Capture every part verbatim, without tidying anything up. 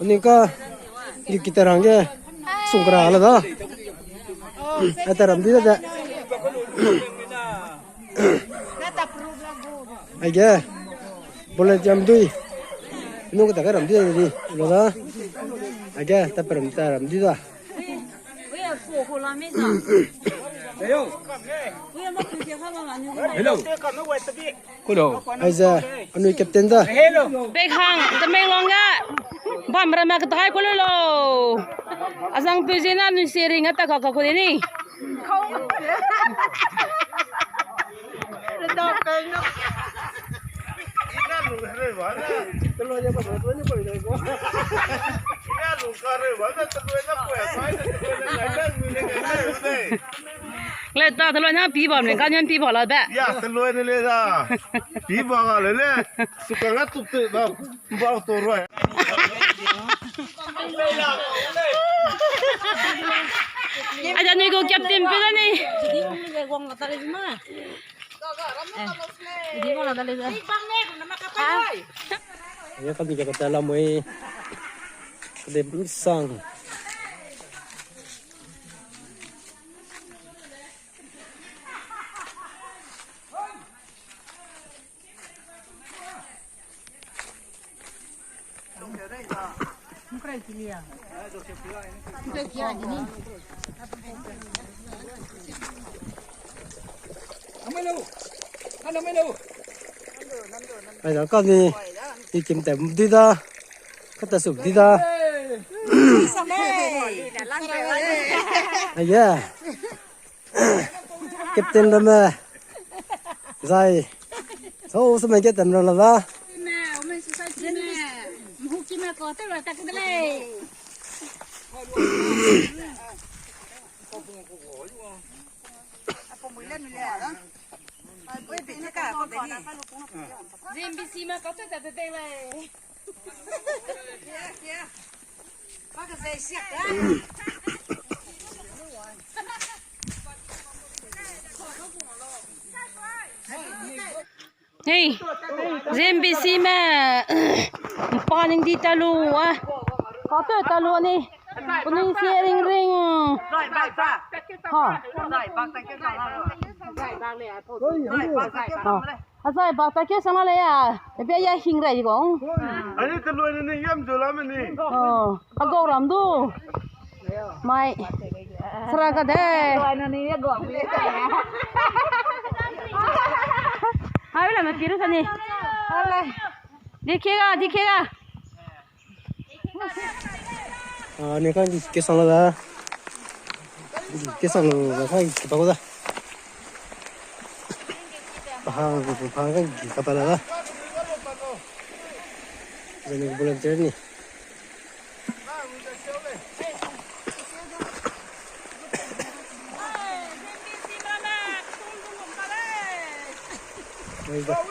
Anui ka, gi kita rangge, sungkra la da. Ata ram di da da. Aige, volunteer dui. Anui ka ta ka ram di da di, la da. Aige, ta peram ta ram di da. Hello. Hello. Hello. Aize, anui captain da. Pei hang, Tamenglong ga. Bam ramme ka tai ku lo lo. Azang pui zena anui sharing a ta ka ka ku de ni. Le ta teloi na pi bam le, ka nian pi ba la be. Ya, teloi ne le da. Pi ba ga le le. Suka nga tuk te ba, ba to roi. Ai da ni go captain pe da ni. Ya, kami ka kata lamui. Kade sang. Ai da, kami, i kim tem di da, kata suk di da. Ai ya. Captain ramme. Zai. So, so me captain ram la da. Zi M B C ma kau te ta te te lai. Hey, zi M B C me, mpa ning di ta lu a. Kau te ta lu ni. Penui si ring ring. Ha. Ha. Azai bak ta ke sana le ya. Ebe ya hing rai di gong. Ani teloi ne yam jo la me ni. Oh, a gau ram du. Mai. Sera ka de. Hai la me piru sani. Dikhega, dikhega. Ah, ni kan kesang la da. Kesang la da, kan kita ko da. Pahang, pahang kan kita pa la da. Jadi volunteer ni. Baik dah.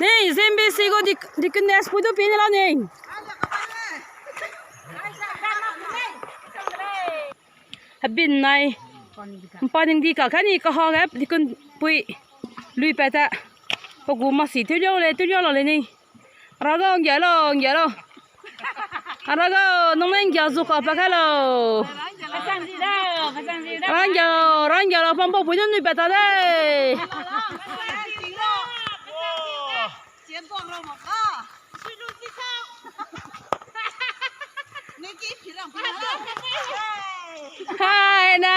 Nei, Z M B C gu dik-, dikun des pui du pie ne la nei. Abin nai. Mpa ning di ka kani ka ha ge dikun pui. Lui pa ta. Pa gu masi teu liau le, teu liau la le nei. Raga nggia lo, nggia lo. Raga, nong ne nggia zu ka pa ka lo. Ranggia lo, ranggia lo, pam pau pui nui pa ta de. Hai na.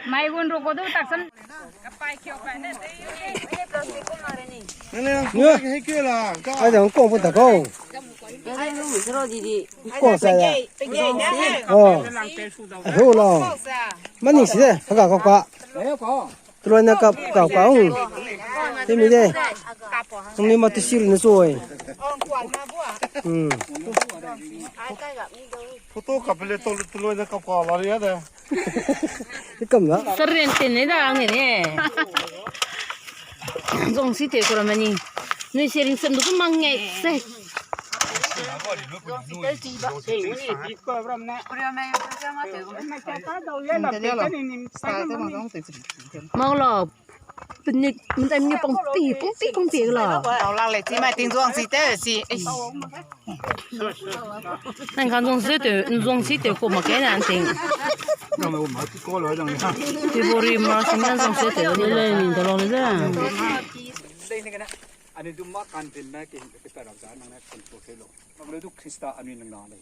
Mai gun roko du taksan. Ai da kong pu ta ko. Kong sa ya. Oh. Ai ho lo. Mani si de, ka ka ka. Tuloi na kap, kap, kap, ung. Te mi de. Ung ni ma te sir ne soi. Hmm. Photo kap le to tuloi na kap ka la ria de. Te kam la. Seren ten ne da ang ne. Zong si te kura mani. Nui sharing sem du ku mang ngai se. Mau lo. Picnic, mtai mi pong pi, pong pi, pong pi lo. Tau lak le, chi mai ting zuang si te, si. Ei. Nang kan zuang si te, zuang si te ko ma ke na ting. Nang lo ma ti ko lo dang. February, March, nang zuang si te. Le le, ni da lo le da. Anui du ma kan pin ma ke hin ke pa rau za nang na control ke lo. Nang le du Krista anui nang na le.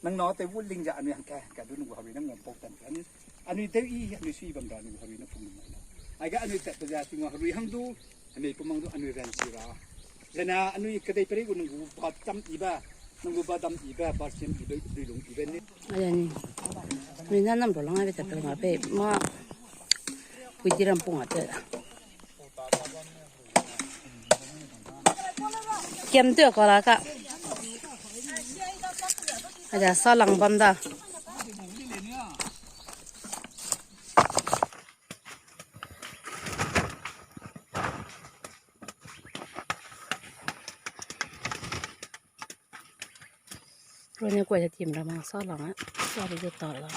Nang na te wu ling ze anui hangka, hangka du nang gu harui nang ngam pau tan ke. Anui, anui deu i, anui sui bam ra nang gu harui nang pum nang na. Ai ga anui tat pe za ti ngu harui hang du, anui pum mang du anui ran si ra. Zena anui kedei pere gu nang gu ba dam i ba, nang gu ba dam i ba, ba sim i ba, dui lung i ba ni. Ai ni. Anui na nam ro lang ai be tat pe lang ai be ma. Pui di ram pung a te. Kem tu ko la ka. Ada sa lang bam da. Rone kuai tim ra ma sa lang a. Sa ri ta la.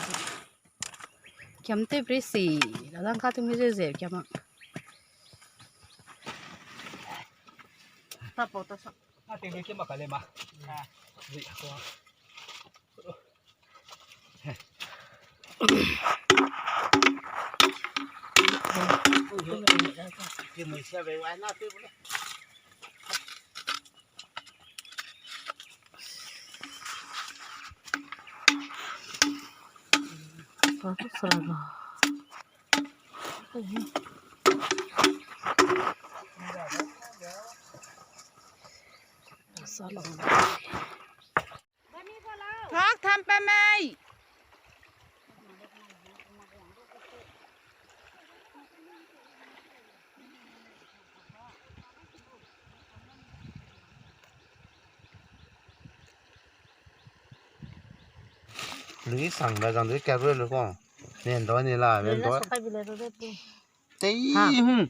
Kiam te pri si, la dang ka tu mi ze ze kiam a. Ta pau ta sa. A te lu kiam a ka le ma. A. Zi ko. Hak tham pa mei. Lui sang da jang de ka ru lu ko. Nen do ni la, nen do. Tei, hmm.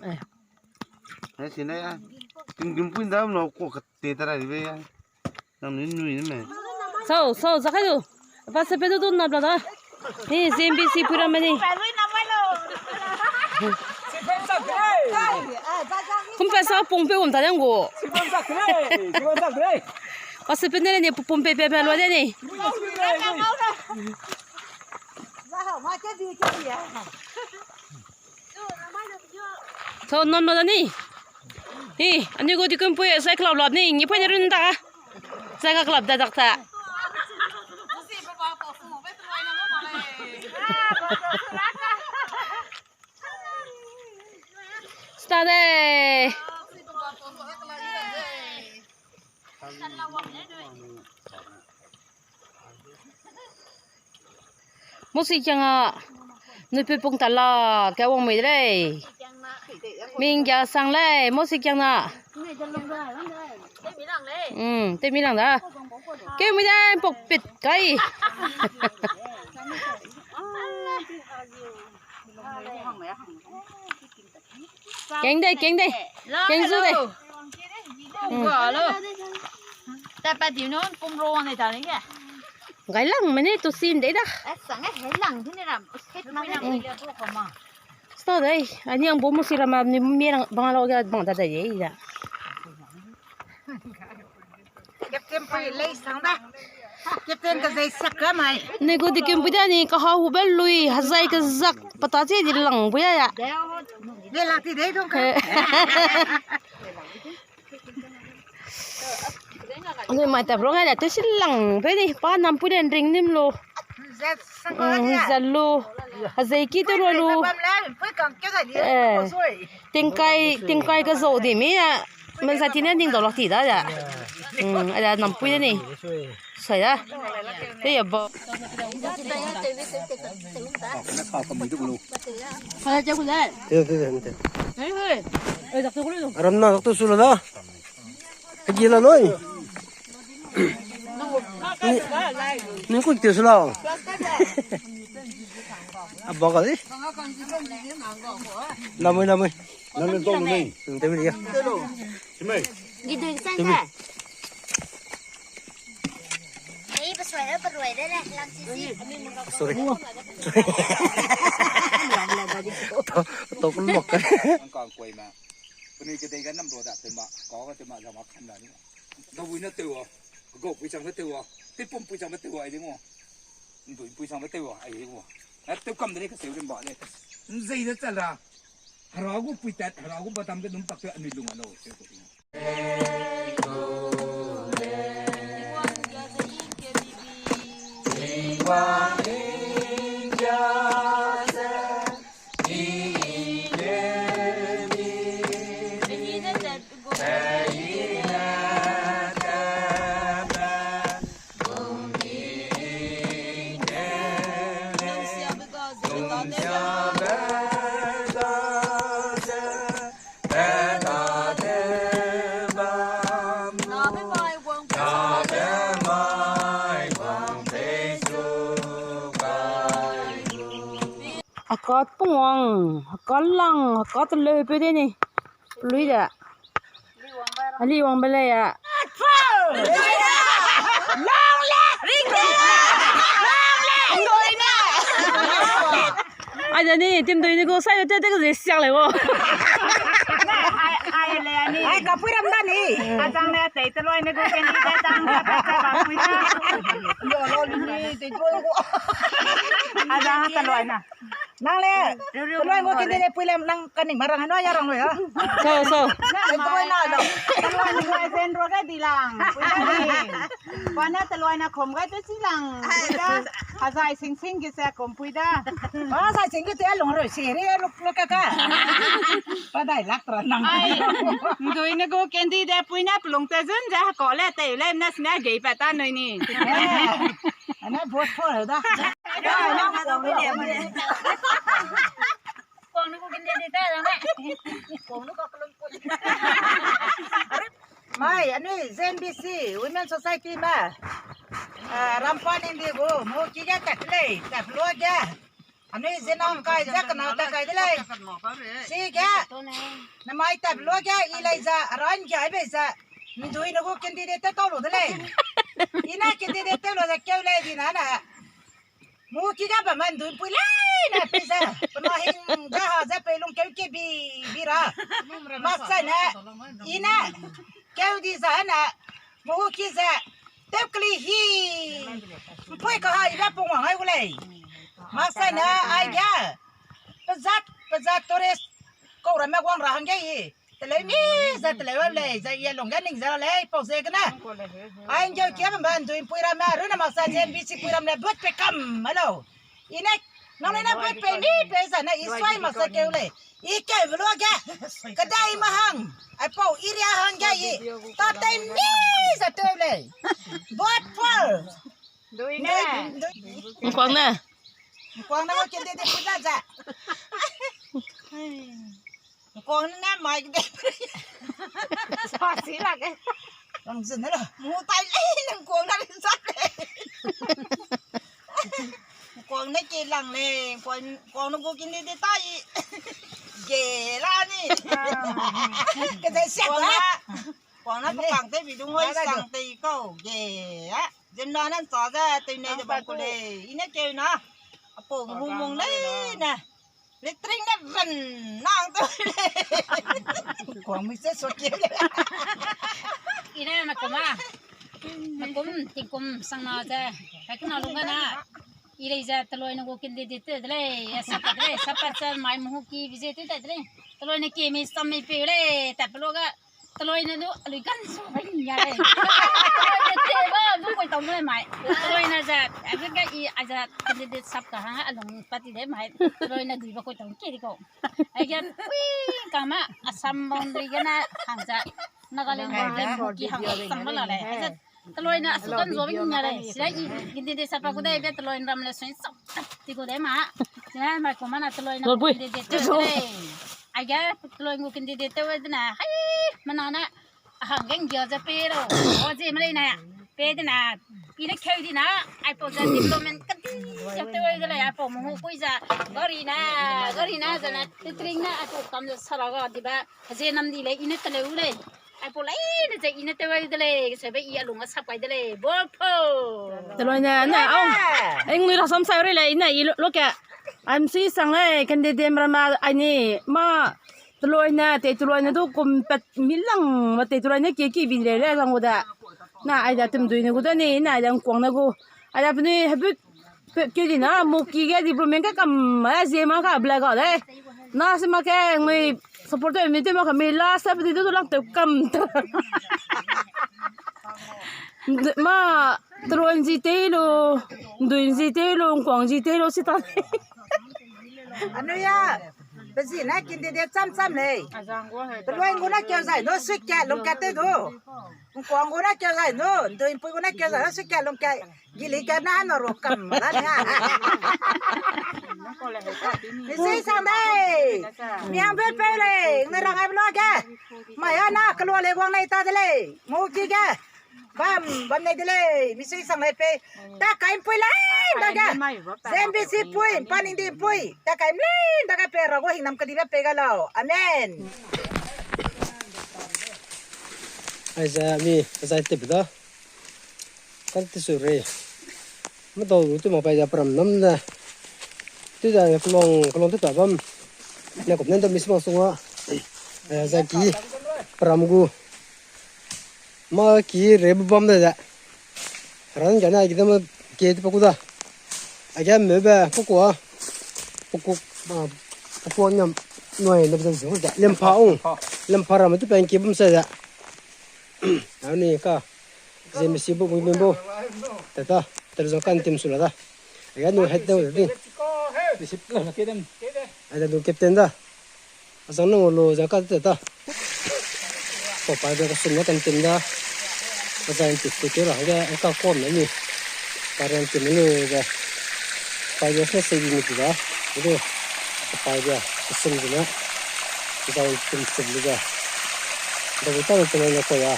Eh. Ai, sine ya. Ting gim pun da no ko ka te ta ra di be ya. Nang ni nui ni me. Sau, sau, za kai du. Apa se pe du du nap la da. Ni Z M B C pura me ni. Kum pe sa pung pe um ta dang go. Apa se pe ne ni pung pe pe pe lo de ni. Tho non no da ni. Ni, ani go di kun pui sai club lot ni, ni pui ne run da. Sai ka club da dak ta. Sta de. Mosi kiang a, nui pe pung ta la, ka wang mei de lei. Ming kia sang lei, mosi kiang na. Hmm, te mi lang da. Ke mi de pok pit kai. Keng de, keng de. Keng zu de. Hello. Ta pa diu no pum ro ne ta ne ke. Gai lang mene tu sin de da. Eh, sang eh, gai lang tu ne ram. Set ma ne. Sta de, ani ang bo mo si ram ni mi rang bang lo ga bang da da ye da. Captain pui lei sang da. Captain ka zai sak ka mai. Ni gu di kim pui da ni ka ha hu bel lui, ha zai ka zak pata che di lang bu ya ya. Le lang ti dei dong ka. Eh. Ni mai ta bro ngai la te si lang pe ni pa nam pui den ring nim lo. Zat sang ka. Mm, dia. Zat lo. Ha zai ki te ro lo. Pui bam la, pui kang ke ga di. Eh. Sui. Tingkai, tingkai ka zo di mi ya. Men sa ti ne ning dau lak ti da ya. Hmm, a da nam pui de ni. Sai da. Te ya bo. Hala ja ku le. Te, te, te, te. Hei, hei. Ram na, dak tu su la da. Hegi la loi. Ni, ni ku te su la. A ba ka di. Namui, namui. Nang ne tong nei. Hmm, te mi ya. Gidui sang ka. Ei, ba suai, ba ruai de le, lang si si. Sorry. To, to kun mok ka. Ang ka kuai ma. Puni ke dei ga nam ro da te ma. Ka ga te ma ja ma kan da ni. Da wui na te wa. Go pui chang na te wa. Te pum pui chang na te wa ai de ngo. Ndui pui chang na te wa ai de ngo. Na te kam de ni ka seu de ba de. Nzei de cha la. Hera gu pui tat, hera gu ba dam ge num tak te anui lung a lo. Seu ko. Akat pungwang, akat lang, akat leu pe de ni. Lui da. Ali wang bele ya. Ai da ni, tim dui ni ko sai te te ke siak le wo. Ai, ai le ani. Ai, ka pui ram da ni. Ajang le tei te loi ne ko ken te tang ka ka pui ta. Yo lo ni te ko. Ajang te loi na. Nang le, te loi ngo kindi de pui le nang kaning marang no ya rang lo ya. So, so. Te loi na lo. Te loi ni mai zen ro ga di lang. Pui da ni. Pana te loi na khom ga te si lang. Pui da. Hazai sing sing ge se khom pui da. Hazai sing ge te long ro si re lo lo ka ka. Pa dai lak tra nang. Ai. Ndui ne go kendi de pui na pelung te zun ze ko le te le na sine ge pa ta noi ni. Ana vote for da. Mai, anui Z N B C, Women Society ma. Ah, rampa ning di gu, mo ki ga tat lei, tat lo ga. Anui zenang kai ze kena ta kai de lei. Si ga. Namai tat lo ga, i lei za, ran ga be za. Ndui ne gu candidate ta tau lo de lei. I na candidate ta lo za keu lei di na na. Mu ki ga ba man dun pui lei na pui ze. Pena hing za ha ze pe lung keu ke bi, bi ra. Mak sa na, i na, keu di za na, mu ki ze, teu keli hi. Mpui ka ha i ba pung wang ai gu lei. Mak sa na, ai ga. Pezat, pezat tourist. Kau ra me wang ra hang ge i. Teleu mi, za teleu lei, za ye lung ga ning za lei, pau ze gene. Ai ngeu kia bam ban dui pui ram na, runa mak sa Z N B C pui ram le but pe kam, hello. I ne, nang ne na but pe mi pe za na, i suai mak sa keu lei. I keu belo ga, kedai ma hang, ai pau area hang ga i, ta tai mi za teu lei. But for. Dui ne. Nkuang ne. Nkuang ne, wa kende de pui da za. Nkuang ne mai de. Sa si la ke. Lang zin ne la. Mu tai lei nkuang na ri sa lei. Nkuang ne ke lang lei. Nkuang, nkuang ne gu kende de tai. Ge la ni. Ke de sia la. Nkuang ne pe kang te bi du ngoi sang te kau. Ge a. Zin na nan sa ze tei nei de bam ku lei. I ne keu na. Apo hung mung lei ne. Letring ne ven nang to lei. Kuang mi se so keu lei. I ne na kuma. Na kum, tingkum sang na ze. Ka kina lung ga na. I lei ze teloi ne gu candidate te de lei. Ya sa pa de lei. Sa pa sa mai mu ki bi ze te de lei. Teloi ne ke mi sam mi pe lei. Ta pe lo ga. Teloi ne du, alui kan su bai ning ya lei. Teloi ne te ba, du koi tau mai mai. Teloi ne za, a ga i, a za, candidate sap ka hang, a lung party de mai. Teloi ne dui ba koi tau ke di ko. Ai ga, ui, ka ma, Assam boundary ga na hang za. Nagaland boundary ki hang sang ba la lei. Ai za, teloi ne a su kan zo bai ning ya lei. Sila i, candidate sap ka ku dai be teloi ne ram le sui sap ti ku dai ma. Sila mai ko ma na teloi ne candidate te lei. Ai ga, teloi ngu candidate te we de na, hai, mana na, a hang geng gyo ze pe ro, o ze me lei na, pe de na, i ne keu di na, ai pau ze development ka di Siak tew ai de lei, aipau mengeu kui ze, gari ne, gari ne, zene, titring ne, aipau kam ze sara ga dibe, ze nam di lei, i ne teleu lei. Aipau leine ze i ne tew ai de lei, seube i a lung a sap ai de lei, bol po. Teloi ne, ne, au. Eng nui rasam sai rei lei, i ne, i lo, lo ke. Am si sang lei, kende dem rama, ai ni, ma, teloi ne, te teloi ne du kum pet mi lang, ma te teloi ne ke ki bi lei le, sang gu de. Na, ai da tum dui ne gu de ni, na, ai da ngkuang ne gu. Ai da penui, hebut, Pe-, keu di na, muki ge development ka kam, eh, zie ma ka black out, eh. Na se ma ke ngui support mi te ma ka mi last step di du lang te kam ta. Ma, teloi zi te lo, dui zi te lo, ngkuang zi te lo, si ta. Anu ya, bezi na kin de de cham cham lei. Teloi ngu na keu zai, no sui ke, lung ke te du. Ngkuang gu na keu zai nu, ndui mpui gu na keu zai nu, sui ke lung ke, gili ke na na ro kam la na. Ni sei sang dei. Miang be pe lei, ngai rang ai blo ke. Mai a na kelua lei guang lei ta de lei. Mo ki ke. Bam, bam nei de lei. Mi sei sang lei pe. Ta kai mpui lei, da ke. Zen bi si pui, pa ning di mpui. Ta kai mlei, da ke pe ra gu hing nam kedi be pe ga lau. Amen. Aize mi, zai tip da. Kan ti su re. Mdau lu tu ma pai da pram nam da. Tu da kelong, kelong tu ta bam. Ne kop nen da mi sma sunga. Eh, zai ki pram gu. Ma ki re bu bam da da. Ran ga na ki da ma ke ti pa ku da. A ga me be ku ku a. Ku ku, ah, ku ku nyam. Noi na be zai zu da. Lem pa ung. Lem pa ram tu pa ki bum sa da. Ani ka. Ze mi si bu bu bu. Tata, ter zong kan tim su la da. Aga nu head down da di. Ai da du captain da. Azang nang lo zang ka tata. Ko pa de ka sum na kan tim da. Azang tip tip ke ra ga ka ko na ni. Ka ran tim ni ga. Pa de se se ni ti da. Ide. Ka pa de ka sum de na. Azang tim sum ni ga. Da bu ta na tim na ko ya.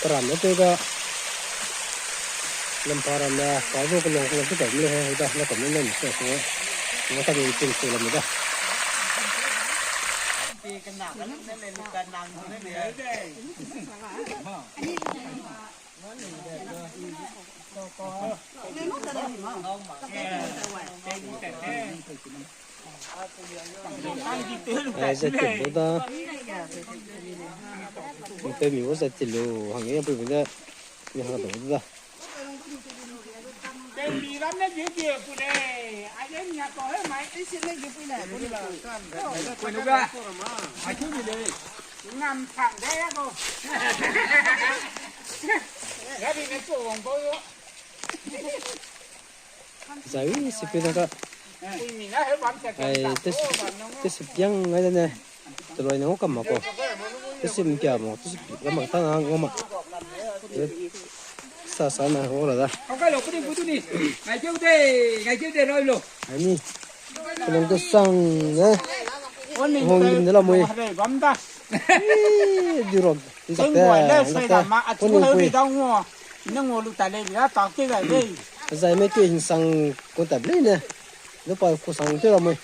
Ka ram na te ga. Lem pa ram na, pa bu ka long ka long tu ka ni he da, na ka ni na ni se se. Na ka ni tim su la mi da. Ai, zai tip lu da. Pe mi wo zai tip lu, hang ye pui pui da. Ni hang da da. Pe mi ram ne ge ge pu le. Ai ye nia ko he mai. Ai si ne ge pu le. Pu le. Pu le ga. Ai tu ni le. Ngam sang de ya ko. Ya di ne ko wang bo yo. Zai wi si pe da ka. Ai, tes, tes piang ngai da ne. Teloi ne ngau kam ma ko. Tes mpia mo, tes pi, ngam ma ta na ngau ma. Sa sa na ho la da. Kau kai lo, kuni kutu ni. Ngai keu de, ngai keu de, roi lo. Ai ni. Telong te sang ne. Hong lim de la mui. Bam da. Ih, di ro. Ndak te, ndak te. Kuni pui. Nang wo lu ta le, ya ta ke ga le. Zai me ke hinsang ko ta ble ne. Lu pa ku sang te la mui.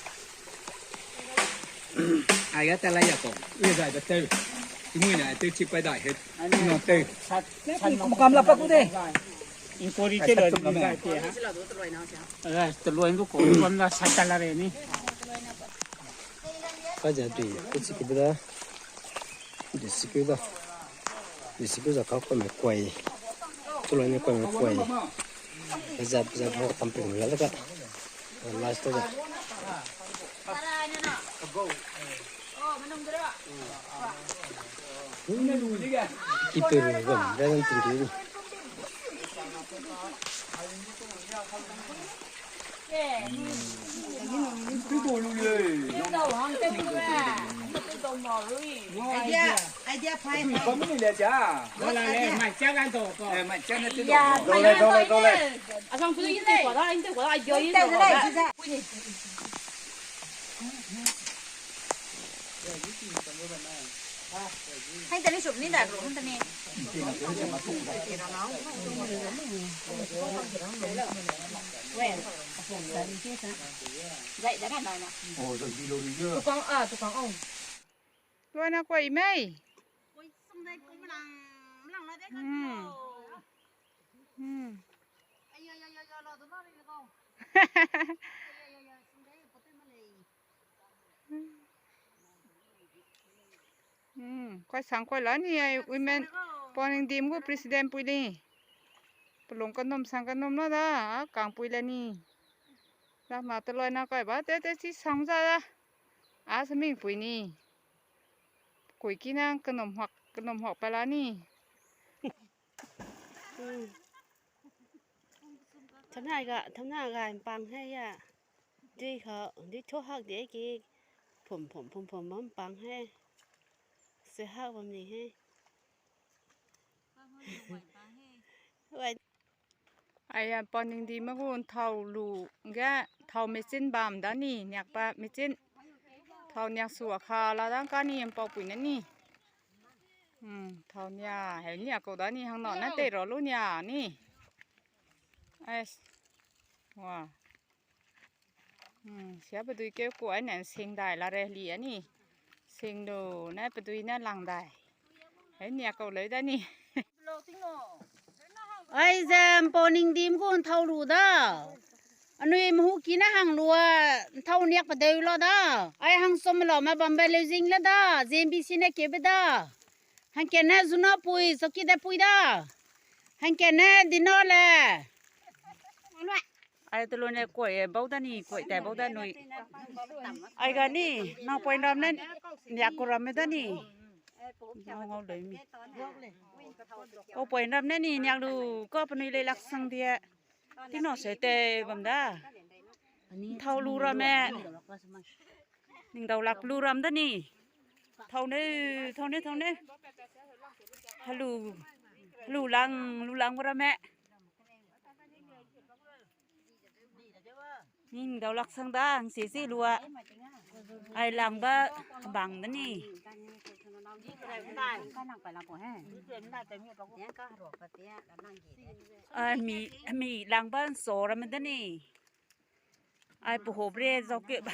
Ai ga ta la ya ko. Ye zai ba te. Ti mui na te chi pa da he. No te. Kam la pa ku de. Inquiry te lo ni. Ai, te lo ndu ko, ko na sa ta la re ni. Ka ja dui, ku chi ki da. Dui si ku da. Dui si ku za ka ko me kuai. Ku lo ni kuai me kuai. Za, za mo tam ping la ka. Last da. Ki pe ru ga, ga dan tin ki. Idea, idea pai. Bam ni le ja. Wala le, mai cha gan to ko. Eh, mai cha na ti do. Ya, dole, dole, dole. Asang tu inte kwa da, inte kwa da, idea inte kwa da. Hai tani sup ni da ro, hai tani. Zai da na na. Tukang a, tukang au. Loi na koi mei. Hmm. Hmm. Hmm, koi sang koi la ni ai women pau ning dim gu president pui ni. Pelung kanom sang kanom la da, a kang pui la ni. Da ma te loi na koi ba te te chi sang za da. A seming pui ni. Kui ki na kanom huak, kanom huak pa la ni. Hmm. Thamna ga, thamna ga mpang he ya. Dui kha, dui tho hak de ki phum phum phum phum bam pang he. Se hak bam ni he. Wai. Ai ya pau ning di me gu nthau lu ge nthau mechin bam da ni, niak pa mechin. Nthau niak sua kha la dang ka ni mpau pui na ni. Hmm, nthau nia, heu nia kau da ni hang na na te ro lu nia ni. Ai, wa. Hmm, sia pe dui keu ku ai ne sing dai la re li a ni. Sing lu ne pe dui ne lang dai. Heu nia kau leu da ni. Ai ze mpau ning dim gu nthau lu da. Anui mhu ki ne hang lu a, nthau niak pe deu la da. Ai hang som lo me bam be leu zing le da, Z M B C ne keu be da. Hangke ne zuna pui, soki de pui da. Hangke ne dina le. Ai te lu ne koi, eh, bau da ni, koi tai bau da nui. Ai ga ni, nang poi ram ne, niak ku ram me da ni. Ngau ngau leu mi. Kau poi ram ne ni, niak lu, kau penui lei lak sang die. Ti no se te bam da. Nthau lu ram me. Ning dau lak lu ram da ni. Thau ne, thau ne, thau ne. Helu, helu lang, lu lang gu ram me. Ning dau lak sang da, ang se se lu a. Ai lang ba bang da ni. Ai mi, mi lang ba so ram da ni. Ai pe hob re zau ke ba.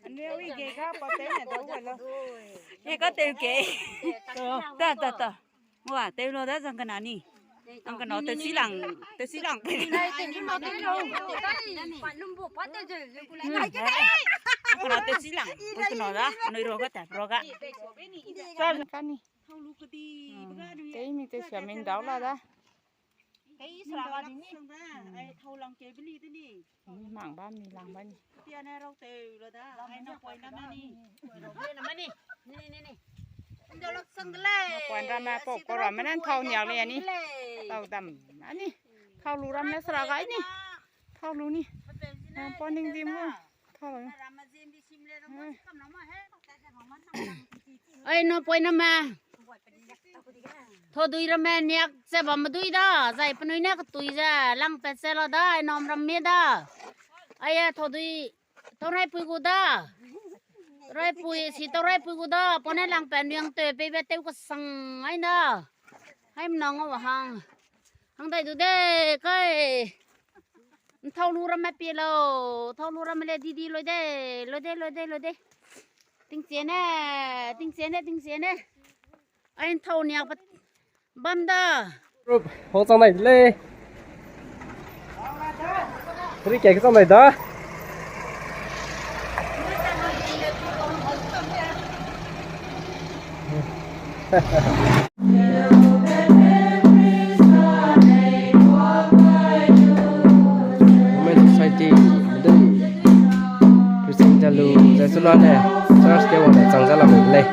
Anui ui ge ga pa te ne dau ga lo. Ge ga te ke. Ta, ta, ta. Wa, te lo da zang kana ni. Ang kana te si lang, te si lang. Ang kana te si lang, te kana da. Noi ro ga ta, ro ga. Zang ka ni. Te mi te sia min dau la da. Tei sera ga di ni. Ai thau lang ke beli de ni. Mi mang ba, mi lang ba ni. Tia ne rau teu lo da. Ai na poi na ma ni. Poi na ma ni. Ni, ni, ni. Ndo lak sang de lei. Na poi na ma pau ko ra ma nan thau niak le ni. Thau dam na ni. Thau lu ram le sera ga ni. Thau lu ni. Na pau ning di mo. Thau lu. Ai na poi na ma. Thodui ramme niak ze bam dui da, zai penui ne ketui ze, lang pet ze la da, ai nom ramme da. Ai a thodui, tau rai pui gu da. Rai pui, si tau rai pui gu da, pone lang pet niang te, peibe tew kesang ai na. Ai mna ngau hang. Hang dai du de, kai. Nthau lu ramme pie lau, nthau lu ramme le di di loi de, loi de, loi de, loi de. Tingchie ne, tingchie ne, tingchie ne. Ai nthau niak pat bam da. Group, hong chang nai de lei. Three K ke chang nai da. Women Society, medei Christian talu, zai suna ne, church ke wang ne chang za lam lei.